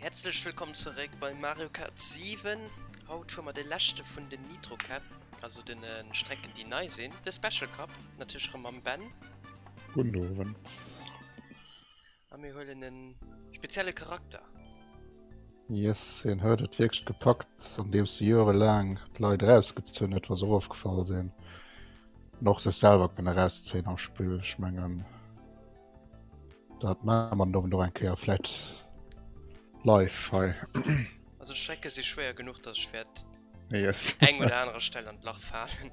Häerzlech wëllkomm zeréck bei Mario Kart 7. Haut fuere mer de leschte vun den Nitro Cup, also den Strecken déi nei sinn, de Special Cup, natierlech rëm mam Ben. Gudden Owend. A mir huelen en spezielle Charakter. Yes, hien huet et wierklech gepackt, andeems e joerelaang d'Leit erausgezunn huet, wa se erofgefall sinn. An och sech selwer kënne erauszéien am Spill. Ech mengen. Dat maache mer dann och eng Kéier vläit live hei. Also d'Strecke si schwéier genuch, dass ech wäert yes. eng oder anerer Stell an d'Lach falen.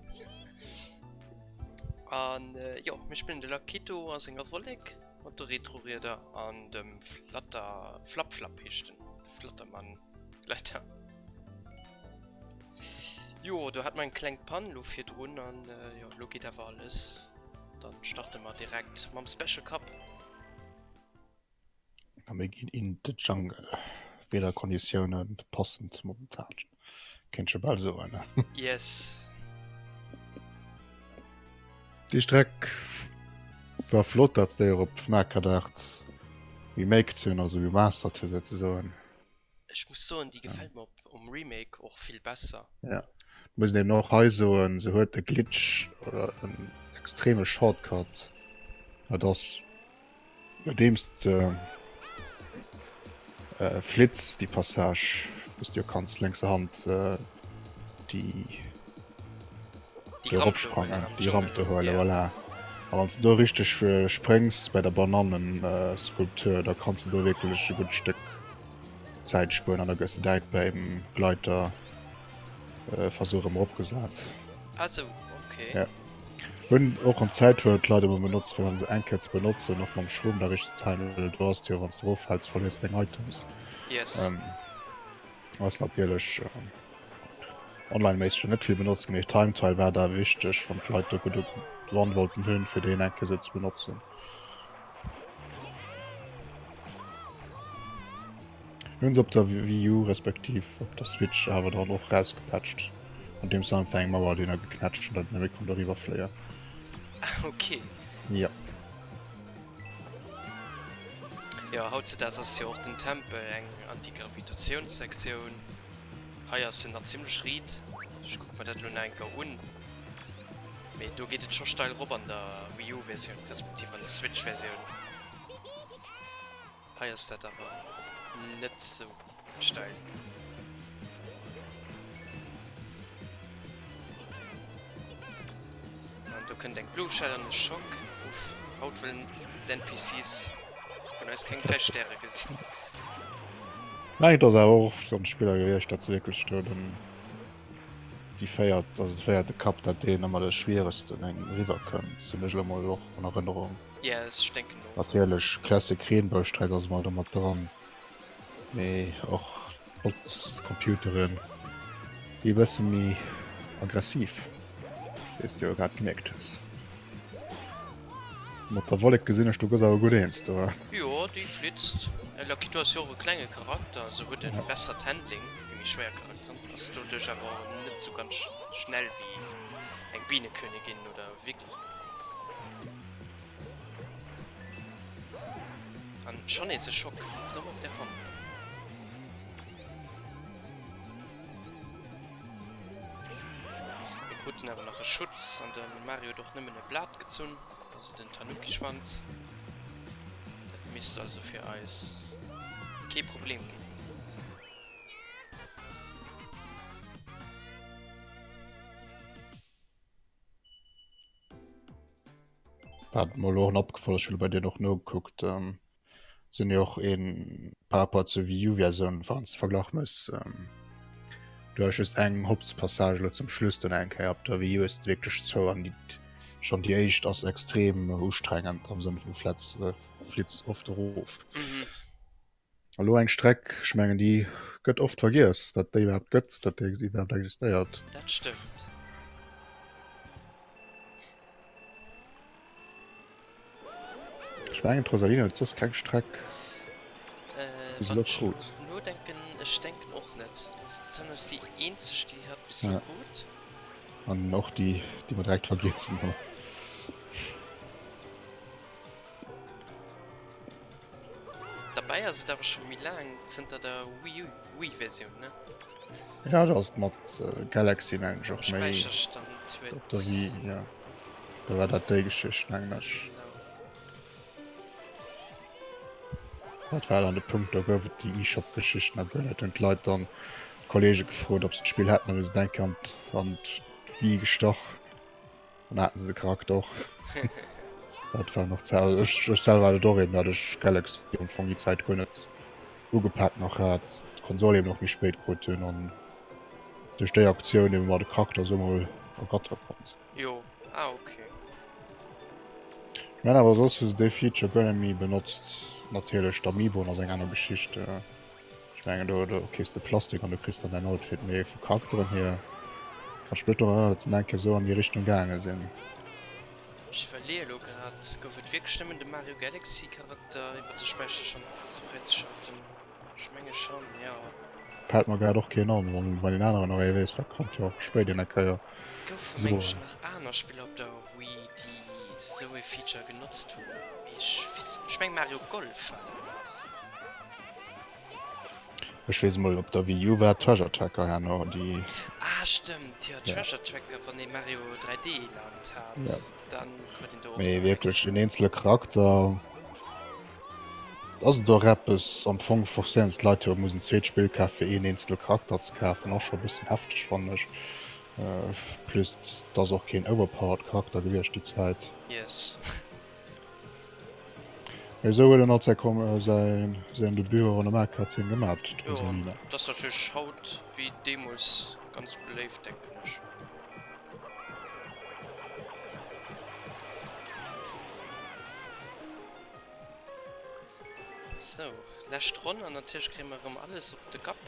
An äh, jo, mir spillen de Lakito a senger Wollek mat de Retro-Rieder an dem Flatter Flapp Flapp heescht den, de Flattermann Gleiter. Jo, do hat mer eng kleng Pann lo virdrun an äh, jo, lo geet awer alles. Dann starte mer direkt mam Special Cup. A mir ginn in the Jungle. Wiederkonditiounen passend momentan. Kéint scho bal soen. Yes. Déi Streck war flott, dat se déi och op Mario Kart 8 remaked hunn, also remastered hunn souzesoen. Ech muss soen, déi gefält mer op um Remake och vill besser. Ja, muss een eben och hei soen, se huet e Glitch oder en extreme Shortcut, dat ass nodeems de flitz déi Passage, wou s de jo kanns lénkser Hand déi Déi Ramp do huelen am Déi Ramp do Dschungel, huelen, ja. voilà. A wann s de do richteg spréngs bei der Bananen-Skulptur, da kanns de do wierklech e gutt Stéck Zäit spueren an da gëss de direkt beim Gleiter Versuch erëm eropgesat. Ah sou, ok. Ja. Hunn och an Zäit wou d'Leit ëmmer benotzt fir se eng Kéier ze benotzen, och mam Schroom da richteg ze timen, well du ass jo wann s de eroffäls verléiers deng Items. Yes. Ass natierlech online-méisseg net vill benotzt ginn, mee Time Trial war da wichteg wann d'Leit do gutt Run wollten hunn fir deen eng Kéier sou ze benotzen. Hunn se op der Wii U respektiv op der Switch awer dann och rausgepatcht, andeems se einfach eng Mauer dohinner geknätscht hunn, datt een net méi konnt eriwwer fléien. Ah ok. Jo. Jo, hautzedaags ass jo och den Tempel eng Antigravitatiounssektioun. Hei ass en nach zimlech riit. Ech kucke mer dat elo nach eng Kéier un. Mee do geet et scho steil rop an der Wii U Versioun, respektiv an der Switch Versioun. Hei ass dat awer net sou steil. An do kënnt eng Blue Shell an e Schock. Uff, haut wëllen d'NPCs vun eis keng 3 Stäre gesinn. Mengen et ass awer och oft an Spiller gewiescht, dat se wierklech do den déi véiert, also de véierte Cup, dat deen ëmmer de schwieregsten engem eriwwer kënnt, hunn ech elo mol och an Erënnerung. Yes, ech denken och. Natierlech Classic Reenboustreck ass emol do mat dran, mee och d'Bot-Computeren gi e bësse méi aggressiv, wéi s de jo grad gemierkt hues. Mat der Wollek gesinn ech, du gëss awer gutt eens do. Jo, déi flitzt. Lakito ass jo och e klenge Charakter, also huet e bessert Handling wéi méi schwéier Charakteren, ass doduerch awer och net sou ganz schnell wéi eng Bienekönigin oder Wiggle. An schonn nees e Schock, rëm op der Ramp. Mir kruten awer nach e Schutz an de Mario huet och nëmmen e Blat gezunn, also den Tanuki-Schwanz. Dat misst also fir eis kee Problem ginn. Wat mer elo och opgefall ass, ech hu bei dir och nogekuckt, ähm, sinn jo och een par rapport zur Wii U Versioun wann s de Verglach mëss, ähm, du hues just eng Hauptpassage elo zum Schluss dann eng Kéier op der Wii U hues de wierklech zwou an déi schonn déi éischt ass extrem ustrengend am Sënn vu Fletz äh, flitz oft erof. Mhm. Elo eng Streck, ech mengen déi gëtt oft vergiess, datt déi iwwerhaapt gëtt, datt déi iwwerhaapt existéiert. Dat stëmmt. Ech mengen d'Rosalina huet soss keng Streck bis Wann elo ech krut. nodenken, ech denken och net. Also dat ass déi eenzeg déi hatt bis elo Ja. krut. An och déi, déi mer direkt vergiessen hunn. Derbäi ass et awer scho méi laang, zënter der Wii U, Wii-Versioun, ne? Ja, do ass et mat Galaxy mengen ech och méi Späicherstand huet. op der Wii, jo. Do war dat déi Geschicht mengen ech. Genau. Dat war dann de Punkt, do gouf et déi eShop-Geschicht nach guer net. Hunn d'Leit dann d'Kollege gefrot, ob se d'Spill hätten, an hu se eng Kéier an d'Wii gestach. Dann haten se de Charakter och. Dat war nach Zäit. Also ech, ech selwer hat et och eben, dat ech Galaxy am Fong déi Zäit guer net ugepak nach hat, d'Konsol eben och méi spéit krut hunn an duerch déi Aktioun eben mer de Charakter esou mol ergattere konnt. Jo, ah ok. Ech mengen awer soss hu se dee Feature guer net méi benotzt. Natierlech d'Amiiboen ass eng aner Geschicht. Ech mengen do do kriss de Plastik an du kriss dann däin Outfit, mee vu Charakteren hier kann ech mech net drun erënneren, datt se nach eng Kéier esou an déi Richtung gaange sinn. Ech iwwerleeë lo grad, gouf et wierklech nëmmen de Mario Galaxy Charakter iwwer de Späicherstand fräizeschalten? Ech menge schonn, jo. Fält mer grad och keen an. Wann wann een aneren nach ee weess, da kann jo och spéider eng Kéier Goufe meng ech soen. nach aner Spiller op der Wii déi sou ee Feature genotzt hunn, mee ech weess, ech meng Mario Golf war dat nach. Ech weess emol op der Wii U war Treasure Tracker herno déi. Ah stëmmt, jo Treasure Tracker, wann ee Mario 3D Land hat, dann huet een do och Mee nach wierklech extra. en eenzele Charakter ass et och eppes, am Fong forcéieren se d'Leit jo mussen en zweet Spill kafen fir een eenzele Charakter ze kafen, och scho e bëssen hefteg fannen ech. Plus et ass och keen overpowered Charakter gewiescht déi Zäit. Yes. Mee esou huet en alt säi säin Debut och an der Mario Kart Zeen gemat, Jo, d'Rosalina. dat ass natierlech haut wéi deemools ganz beléift, denken ech. Sou, lescht Ronn an natierlech kréie mer erëm alles op de Kapp.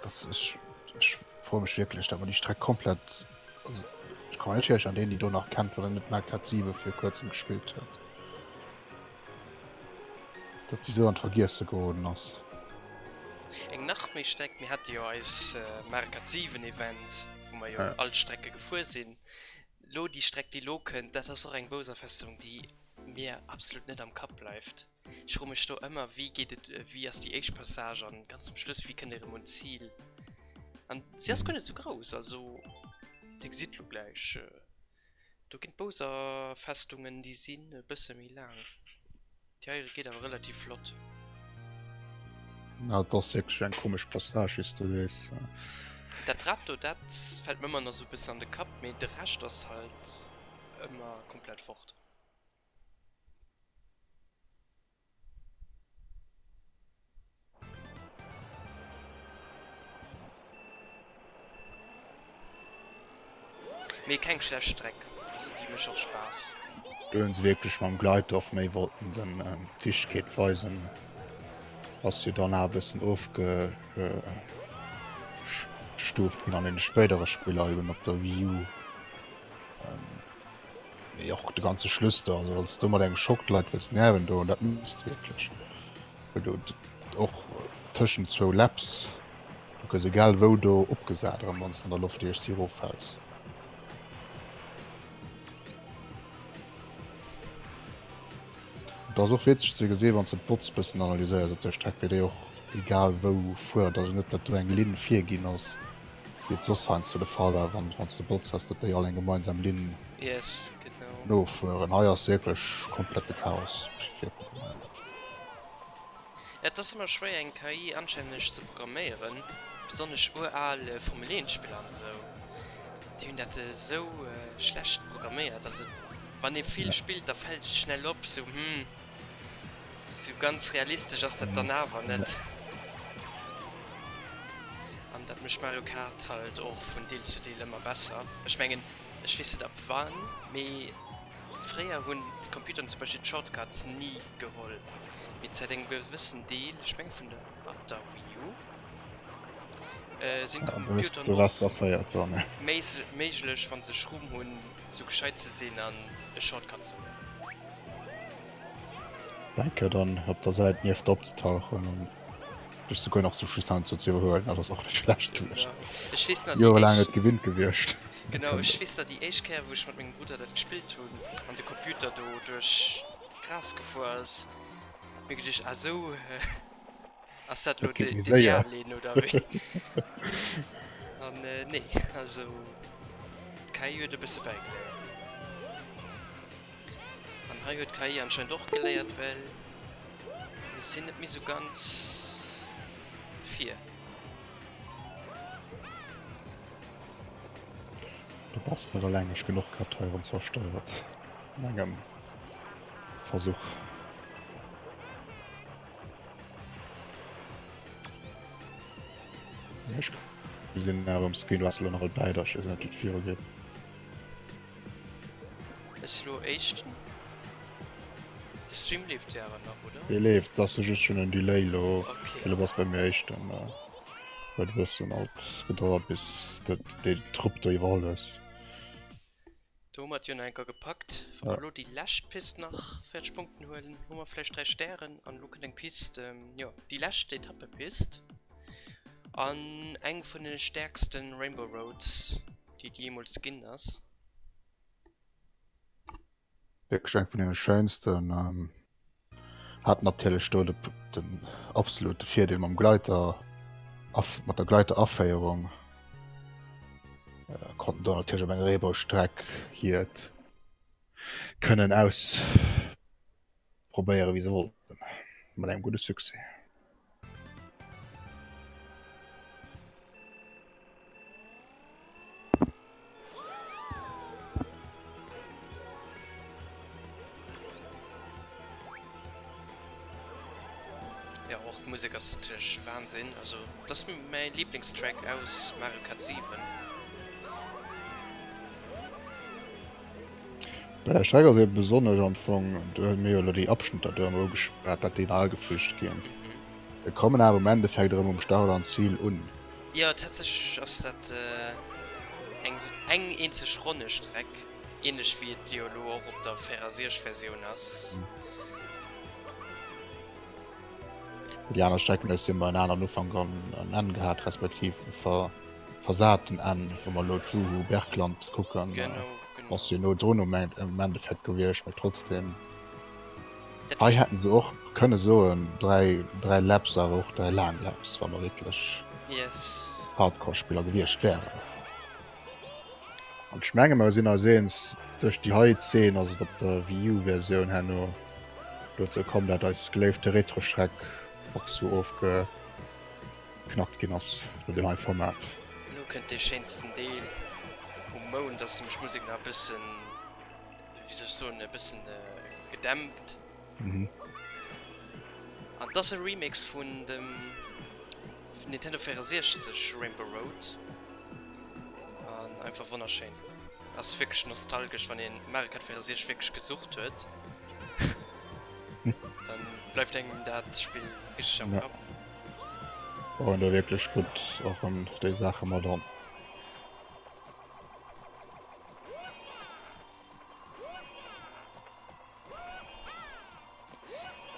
Das ech ech froe mech wierklech, dat mer déi Streck komplett also ech komme net virech an deen déi do nach kennt, wann en net Mario Kart 7 vir kuerzem gespillt huet. Dat déi sou an d'Vergiesse geroden ass. Eng nach méi Streck, mir hate jo eis Mario Kart 7 Event, wou mer jo all d'Strecke gefuer sinn. Lo déi Streck déi lo kënnt, dat ass och eng Bowser-Festung déi mir absolut net am Kapp bleift. Ech froe mech do ëmmer, wéi geet et, wéi ass déi éischt Passage an ganz zum Schluss, wéi kënnt ee rëm un d'Zil? An si ass guer net sou grouss, also dir gesitt lo gläich, do ginn d'Bowser-Festungen, déi sinn e bësse méi laang. Déi hei geet awer relativ flott. Ja, et ass wierklech eng komesch Passage, wéi s du sees. Dat Rad do, dat fält mir ëmmer nach sou e bëssen an de Kapp, mee de Rescht ass halt ëmmer komplett fort. Mee keng schlecht Streck, also déi mécht och Spaass. Do hunn se wierklech mam Gleiter och méi wollten den d'Wichtegkeet weisen. Ass jo dann awer e bëssen ofgestuuft ginn an deene spéidere Spiller, eben op der Wii U. Mee och de ganze Schluss do, also wann s du mat engem Schock d'Leit wëlls nerven do, dat muss de wierklech, well du och tëschent zwou Laps, du gëss egal wou do opgesat erëm, wann s de an der Loft ier s de eroffäls. Et ass och witzeg ze gesinn, wann s de d'Bots bëssen analyséiers op der Streck, wéi déi och egal wou fueren. Et ass jo net, datt do eng Linn virginn ass, wéi et soss heiansdo de Fall war, wann s de Bots has, datt déi all eng gemeinsam Linn Yes, genau. nofueren. Hei ass wierklech komplette Chaos virprogramméiert. Et ass ëmmer schwéier eng KI anstänneg ze programméieren, besonnesch ural Formel 1 Spiller an esou, déi hunn dat esou schlecht programméiert, also wann ee vill spillt da fält et schnell op, sou hm, sou ganz realistesch ass dat dann awer net. An dat mécht Mario Kart halt och vun Deel zu Deel ëmmer besser. Ech mengen, ech weess net ab wann, mee fréier hunn d'Computeren zum Beispill d'Shortcuts ni geholl. Mee zäit engem gewëssen Deel, ech menge vun der, ab der Wii U, sinn d'Computeren och méiglech, wa se Schrumm hunn, sou gescheit ze sinn an e Shortcut ze huelen. Denke dann op der Säit nieft der opzetauchen an dech souguer nach zum Schluss dann ze iwwerhuelen, dat ass och net schlecht gewiescht. Ech weess nach déi Jorelaang éischt. et gewinnt gewiescht. Genau, ech weess nach déi éischt Kéier wou ech mat mengem Brudder dat gespillt hunn an de Computer do duerch d'Gras gefuer ass. Mir geduecht, ah sou, ass dat lo d'Ideallinn oder wéi? An nee, also d'KI huet e bësse bäigeléiert. An hei huet d'KI anscheinend och geléiert, well mir sinn net méi sou ganz vir. Du bass net eleng, ech ginn och grad hei erëm zersteiert an engem Versuch. Ech gesinn awer um Screen, du has elo nach alt bäi der, ech weess net wéi et viru geet. Ech si lo éischten. De Stream leeft jo awer nach, oder? Dee leeft, et ass just schonn en Delay elo. Okay. Well du bass bei mir éischten. Huet e bëssen alt gedauert bis de dee Trupp do iwwerholl hues. Do hu mer et jo nach enker gepackt. Wa mer elo déi lescht Pist nach fäerdeg Punkten huelen, hu mer vläicht 3 Stären an elo kënnt eng Pist, jo déi lescht Etappepist an eng vun de stäerkste Rainbow Roads déi et jeemools ginn ass. Wierklech eng vun deene schéinsten. Hat natierlech do de, den absolute Virdeel mam Gleiter, mat der Gleiteraféierung. Konnten do natierlech op eng Reebou-Streck hiert Kënnen ausprobéieren, wéi se wollten, mat engem gudde Succès. Ja och d'Musek ass natierlech Wahnsinn, also dat ass mäi Lieblingstrack aus Mario Kart 7. Bei der Streck ass eben besonnesch am Fong, do hu mir jo elo déi Abschnitter do ëmmer ugeschwat, dat déi nach agefügt ginn. Mir kommen awer um Endeffekt erëm um Start an Ziel un. Jo, tatsächlech ass dat eng eng eenzeg Ronnestreck, ähnlech wéi et jo elo och op der 64 Versioun ass. Déi aner Strecken hues du ëmmer en aneren Ufank an en Enn gehat, respektiv e versaten Enn, wa mer elo d'Wuhu Bergland kucken, ass jo no drun um Endeffekt gewiescht, mee trotzdem. Hei hätten se och kënne soen 3, 3 Laps, awer och 3 laang Laps, wa mer wierklech yes. Hardcore-Spiller gewiescht wären. An ech menge mer sinn eis eens, duerch déi hei Zeen ass et op der Wii U-Versioun herno dozou komm, dat eis geléifte Retro-Schreck och sou ofgeknackt ginn ass no deem hei Format. Elo kënnt dee schéinsten Deel, um Mound ass nämlech d'Musek nach e bëssen wéi soll ech soen, e bëssen gedämpt. Mhm. An et ass e Remix vun dem Nintendo 64 Rainbow Road. An einfach wonnerschéin. Ass wierklech nostalgesch, wann een Mario Kart 64 wierklech gesucht huet. Dann bleift engem dat Spill richteg am Ja. Kapp. Bauen do wierklech gutt och an déi Saache mat an.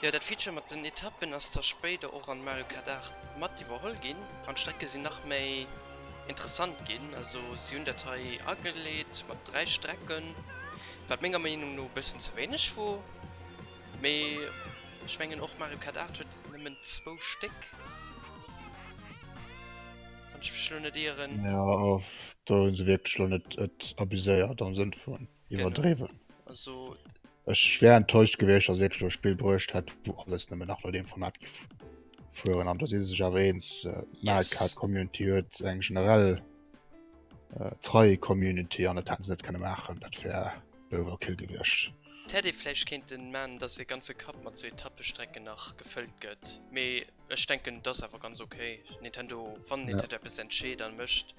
Jo, dat Feature mat den Etappen ass da spéider och an Mario Kart 8 mat iwwerholl ginn an d'Strecke sinn nach méi interessant ginn. Also si hunn dat hei ageleet mat 3 Strecken, wat menger Meenung no e bëssen ze wéineg wor, mee ech mengen och Mario Kart 8 huet nëmmen zwou Stéck. Wann ech mech lo net ieren. Ja, do hunn se wierklech lo net et abuséiert am Sënn vun iwwerdriwwen. Also Ech wär enttäuscht gewiescht, wa se wierklech e Spill bruecht hätt, wou alles nëmmen nach no deem Format giff fueren. An do si se sech awer eens, d'Mario Kart Community huet eng generell trei Community an dat hätte se net kënne maachen. Dat wär Overkill gewiescht. Et hätt ee vläicht kéinten maan, dass e ganze Cup mat sou Etappestrecken nach gefëllt gëtt, mee Ech denken et ass awer ganz ok. Nintendo, wann Nintendo eppes entscheet an mécht,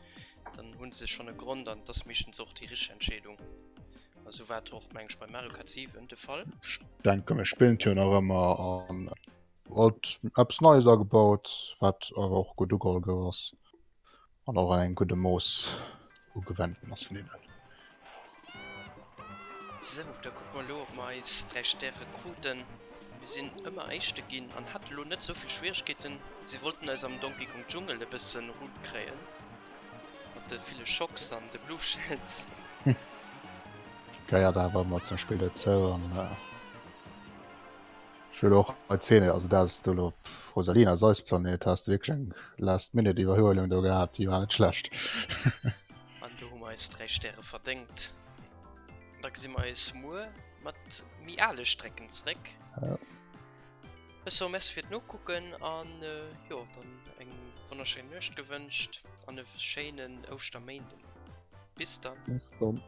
dann hunn se schonn e Grond an et ass meeschtens och déi richteg Entscheedung. A sou war et och meng ech bei Mario Kart 7 de Fall. Ech denke mir spillen et jo nach ëmmer an alt eppes Neies agebaut, wat awer och gutt ugeholl gouf ass. An och an engem gudde Mooss ugewennt ginn ass vun hinnen. Sou, da kucke mer elo, ob mer eis 3 Stäre kruten. Mir sinn ëmmer Éischte ginn an hate lo net esou vill Schwieregkeeten. Si wollten eis am Donkey Kong Dschungel e bëssen Rout kréien, mat de ville Schocks an de Blue Shells. Gehéiert awer ëmmer zum Spill dozou an. Ech huele och hei Zene, also dat ass do elo Rosalina ass eis Planet, has de wierklech eng last minute Iwwerhuelung do gehat, déi war net schlecht. An do hu mer eis 3 Stäre verdéngt. Da gesi mer eis muer mat méi ale Strecken zréck. Ja. Ech soe Merci fir d'Nokucken an jo, dann eng wonnerschéin Nuecht gewënscht an e schéinen Ouschterméinden. Bis dann. Bis dann.